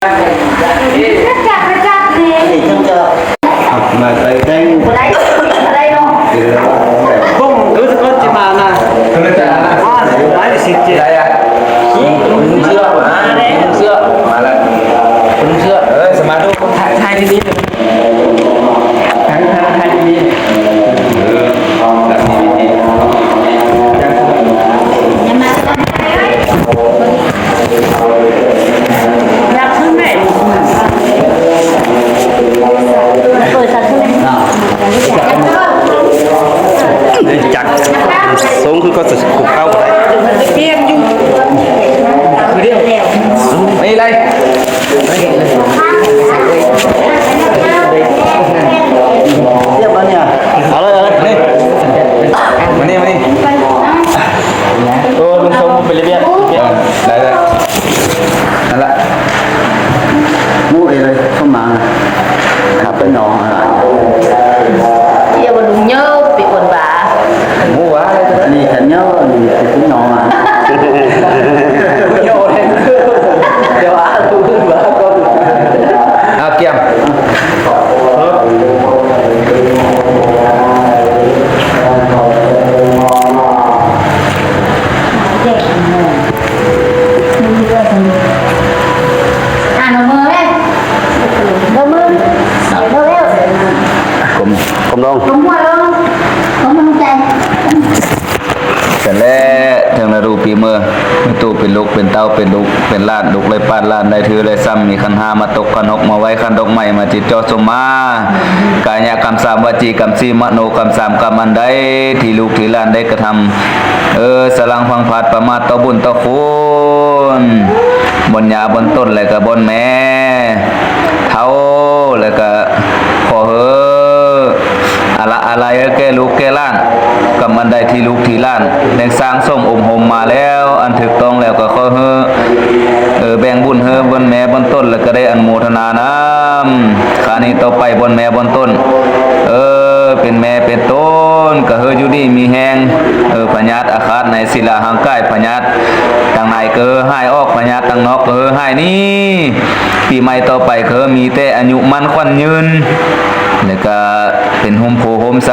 ຈັກກະຈັກນີ້ ມາໃສ່ແຕ່ງ ບໍ່ໄດ້ ບໍ່ໄດ້ເນາະ ບົ້ງຄືສະກອດຈິມານະ ຄືຈະນະ ຫຼາຍສິບເຈັດ ໄດ້ອະ ເສື້ອມາແລ້ວ ເສື້ອມາແລ້ວ ເສື້ອ ເອີ ສະມາດູ ຖ່າຍ ຖ່າຍດີໆ ທາງ ທາງ ທາງນີ້ ເອີ ຫຼັກນີ້ ຫຼັກຄືແມ່ນ ເປີດສັກຄືແມ່ນ ຈັກ ສົງຄືກໍຈະຄຸກເຂົ້າໄດ້ ປຽນຢູ່ ນີ້ໄລ ຮຽບແລ້ວນີ້ ເອົາເລີຍ ເອົາເລີຍ ນີ້ ມານີ້ ມານີ້ ໂອ້ ລຸງຊົງເປັນລະບຽບ ໄດ້ ໄດ້ ນັ້ນລະ ໝູ່ເອເລີຍ ເຂົ້າມາ ຄັບ ເປັນໜອງ ເອີ ເອີ ບໍ່ລຸງເຍີ ໄປກວນບາ ໝູ່ວ່າ ອັນນີ້ແຂນເຍີ ອັນນີ້ເປັນໜອງ ເຍົແທ້ ດຽວວ່າ ເອົາກຽມ ອ່ານເອົາມືແມ່ ເອົາມື ເອົາແລ້ວ ກົ້ມ ກົ້ມລົງ ກົ້ມຫົວລົງ ກົ້ມຫົວໃຈ ຊັ້ນແຫຼະ ເຖິງລະດູປີເມີ ເປັນຕູ້ເປັນລູກ ເປັນເຕົ້າເປັນລູກ ເປັນຫຼານ ລູກໄດ້ປາດ ຫຼານໄດ້ຖືໄດ້ຊ້ຳ ມີຂັນຫ້າມາຕົກຂັນຫົກມາໄຫວ້ ຂັນດອກໄມ້ມາຈິດຈໍ່ສົມມາ ກາຍະກຳສາມ ວະຈີກຳສີ່ ມະໂນກຳສາມ ກຳອັນໃດທີ່ລູກທີ່ຫຼານໄດ້ກະທຳ ເອີ ສະຫຼັງພັງພາດ ປະໝາດຕໍ່ບຸນຕໍ່ຄຸນ ບ່ອນຍ່າບ່ອນຕົນ ແລະກະບ່ອນແມ່ເຖົ້າ ແລະກະຂໍເຮີ ອາລະອາໄລໃຫ້ແກ່ລູກແກ່ຫຼານ ກຳອັນໃດທີ່ລູກທີ່ຫຼານໄດ້ສ້າງສົມອົບຮົມມາແລ້ວ ອັນຖືກຕ້ອງແລ້ວກໍຂໍເຮີ ເອີ ແບ່ງບຸນເຮີບ່ອນແມ່ບ່ອນຕົນ ແລ້ວກໍໄດ້ອະນຸໂມທະນານຳ ຄານີ້ຕໍ່ໄປບ່ອນແມ່ບ່ອນຕົນ ເອີ ເປັນແມ່ເປັນຕົນ ກໍເຮີຢູ່ດີມີແຮງ ເອີ ພະຍາດອາຄາດໃນສີລະຮ່າງກາຍ ພະຍາດທາງໃນກໍເຮີຫາຍອອກ ພະຍາດທາງນອກກໍເຮີຫາຍໜີ ປີໃໝ່ຕໍ່ໄປກໍເຮີມີແຕ່ອາຍຸໝັ້ນຂວັນຍືນ ແລ້ວກະ ເປັນຮົ່ມໂພຮົ່ມໄຊ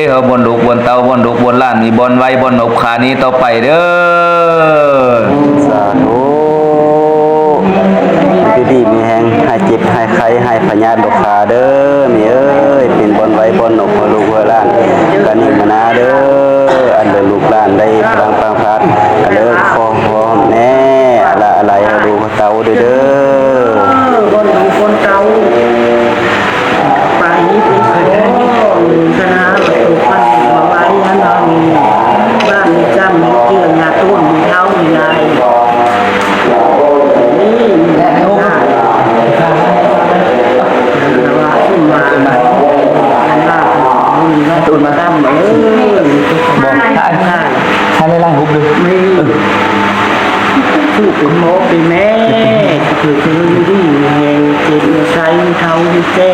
ເຮົາບ່ອນລູກບ່ອນເຕົ້າ ບ່ອນລູກບ່ອນຫຼານ ມີບ່ອນໄຫວ້ບ່ອນນົບ ຄານີ້ຕໍ່ໄປເດີ ສາທຸ ຢູ່ດີມີແຮງ ຫາຍເຈັບຫາຍໄຂ້ ຫາຍພະຍາດໂລຄາເດີ ແມ່ເອີຍ ເປັນບ່ອນໄຫວ້ບ່ອນນົບ ເຮົາລູກເຮົາຫຼານ ການິມະນາເດີ ອັນເດີລູກຫຼານໄດ້ພະລັງພາງພາດ ອັນເດີ ຂໍຫອມແນ່ ອາລະອາໄລ ເຮົາລູກເຮົາເຕົ້າເດີ ເດີ ບ່ອນລູກບ່ອນເຕົ້າ ໄປນີ້ເປັນຂອງຄະນະປະຕູພັນມາໄວ້ຫັ້ນເນາະ ມີບ້ານມີຈ້ຳມີເຈື່ອ ຍາຕູ້ມີເຖົ້າມີຍາຍ ນີ້ແຫຼະ ໂອ້ ນະວ່າຊຸມມາ ອັນລາວບຸນເນາະ ຕູນມາຕຳ ເອີ ບໍ່ ຖ່າຍ ຖ່າຍ ຖ່າຍຫຼາຍໆຮູບເດີ ນີ້ ເອີ ຜູ້ເປັນໝໍເປັນແມ່ ຄື ຄືຢູ່ດີມີແຮງ ເຈັບມີໄຂ້ ມີເຖົ້າມີແກ່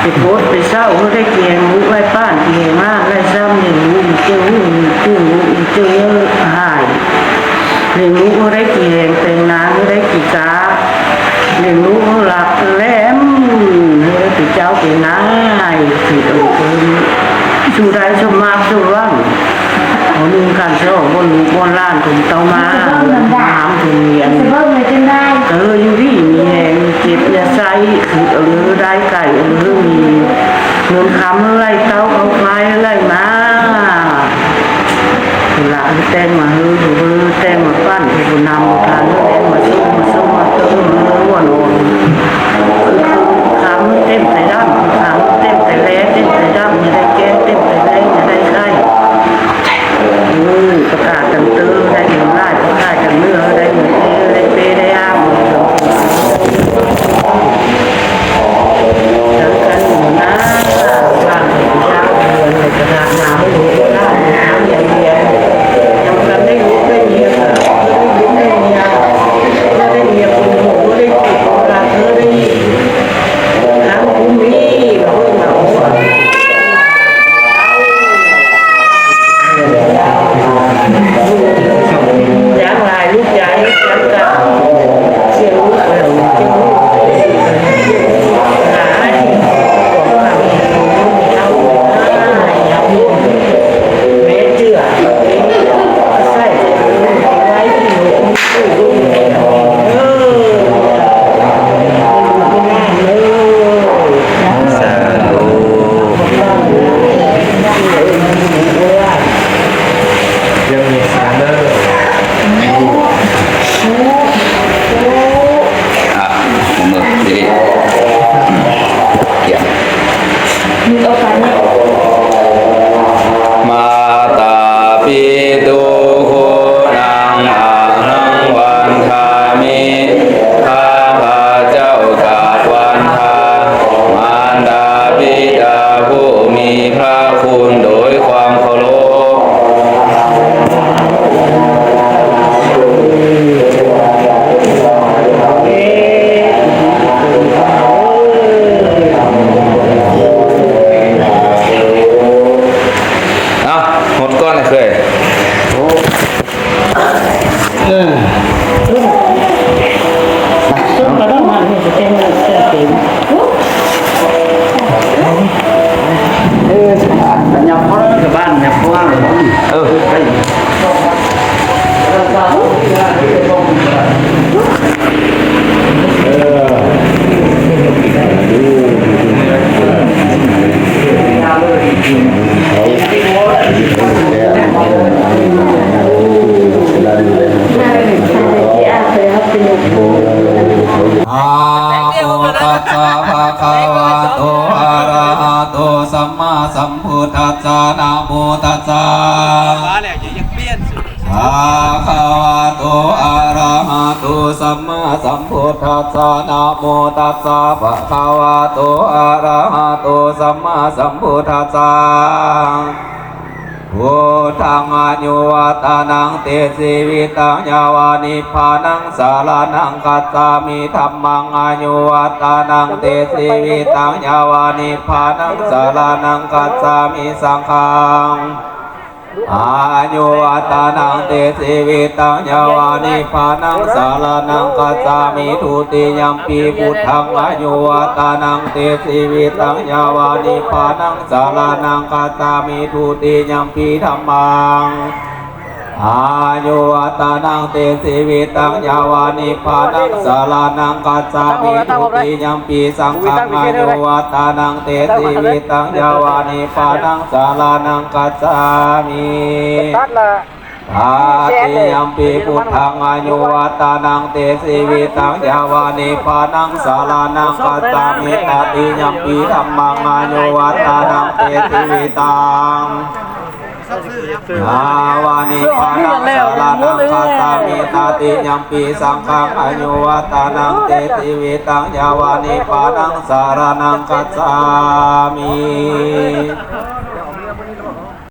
ໄປໂພດໄປເສົ້າ ໄດ້ແກ່ງລູກໄດ້ປ້ານ ແກ່ງຫຼານໄດ້ຊ້ຳ ລ້ຽງລູກອີເຈົ້າ ຮູ້ຈື່ລູກອີເຈົ້າຫາຍ ລ້ຽງລູກໃຫ້ໄດ້ແກ່ງ ແຕ່ງນາງໃຫ້ໄດ້ກິກາ ລ້ຽງລູກໃຫ້ລັກແຫຼມ ໃຫ້ໄດ້ເປັນເຈົ້າເປັນນາຍ ຖືເອົາເກີນ ສູ່ໄດ້ສົມມາກສົມຫວັງ ເຮົາໜຶ່ງຄັນສອງ ບ່ອນລູກບ່ອນຫຼານຄົນເຕົ້າມາ ງາມຄົນຮຽນ ເອີ ຢູ່ດີມີແຮງ ເຈັບຢ່າໄຂ້ ຄືເອີ ໄດ້ໄກ່ເອີ ມີເງິນຄຳໄຫຼເຕົ້າເຂົ້າຄວາຍໄຫຼມາ ເວລາເອີ ແຕ່ງມາເຮີ ເຮີ ແຕ່ງມາປັ້ນ ເຮີ ນຳທານ ແຕ່ງມາຊຸມ ມາຊຸມ ມາເຕີມ ເຮີ ຫົວນອນ ຄືຄຳເຕັມໃສ່ດຳ ຄືຄຳເຕັມໃສ່ແລ ເຕັມໃສ່ດຳ ຢ່າໄດ້ແກ່ ເຕັມໃສ່ແລ ຢ່າໄດ້ໄຂ້ ເອີ ປະກາດກັນເຕີ ໄດ້ເງິນຫຼາຍ ປະກາດກັນເຫຼືອ ໄດ້ເງິນເອ ໄດ້ເປ້ ໄດ້ອາບ ທັງກັນນະ ຫຼານເພິ່ນຢາກເຮືອນ ໄດ້ກະດາດໜາວ ລູກຫຼານ ເຮົາຢາກຮຽນ ຍັງບໍ່ທັນໄດ້ລູກໄດ້ເມຍ ເພິ່ນໄດ້ລູກໄດ້ເມຍ ະໂມຕັດສະ ພະຄະວະໂຕ ອະລະຫະໂຕ ສຳມາສຳພຸດທັດສະ ນະໂມຕັດສະ ມາແລ້ວ ຢ່າ ຢ່າປ່ຽນຊື່ ພະຄະວະໂຕ ອະລະຫະໂຕ ສຳມາສຳພຸດທັດສະ ນະໂມຕັດສະ ພະຄະວະໂຕ ອະລະຫະໂຕ ສຳມາສຳພຸດທັດສະ ພຸດທັງ ອາຍຸວັດຕະນັງ ຕິ ຊີວິຕັງ ຍາວະ ນິບພານັງ ສະລະນັງ ຄັດສາມິ ທຳມັງ ອາຍຸວັດຕະນັງ ຕິ ຊີວິຕັງ ຍາວະ ນິບພານັງ ສະລະນັງ ຄັດສາມິ ສັງຄັງ ອາຍຸວັດຕະນັງ ຕິ ຊີວິຕັງ ຍາວະ ນິບພານັງ ສະລະນັງ ຄັດສາມິ ທຸຕິຍຳປີ ພຸດທັງ ອາຍຸວັດຕະນັງ ຕິ ຊີວິຕັງ ຍາວະ ນິບພານັງ ສະລະນັງ ຄັດສາມິ ທຸຕິຍຳປີ ທຳມັງ ອາຍຸວັດຕະນັງ ຕິ ຊີວິຕັງ ຍາວະ ນິບພານັງ ສະລະນັງ ຄັດສາມິ ທຸຕິຍຳປີ ສັງຄັງ ອາຍຸວັດຕະນັງ ຕິ ຊີວິຕັງ ຍາວະ ນິບພານັງ ສະລະນັງ ຄັດສາມິ ຕະຕິຍຳປີ ພຸດທັງ ອາຍຸວັດຕະນັງ ຕິ ຊີວິຕັງ ຍາວະ ນິບພານັງ ສະລະນັງ ຄັດສາມິ ຕະຕິຍຳປີ ທຳມັງ ອາຍຸວັດຕະນັງ ຕິ ຊີວິຕັງ ຍາວະ ນິບພານັງ ສະລະນັງ ຄັດສາມິ ຕະຕິຍຳປີ ສັງຄັງ ອາຍຸວັດຕະນັງ ຕິ ຊີວິຕັງ ຍາວະ ນິບພານັງ ສະລະນັງ ຄັດສາມິ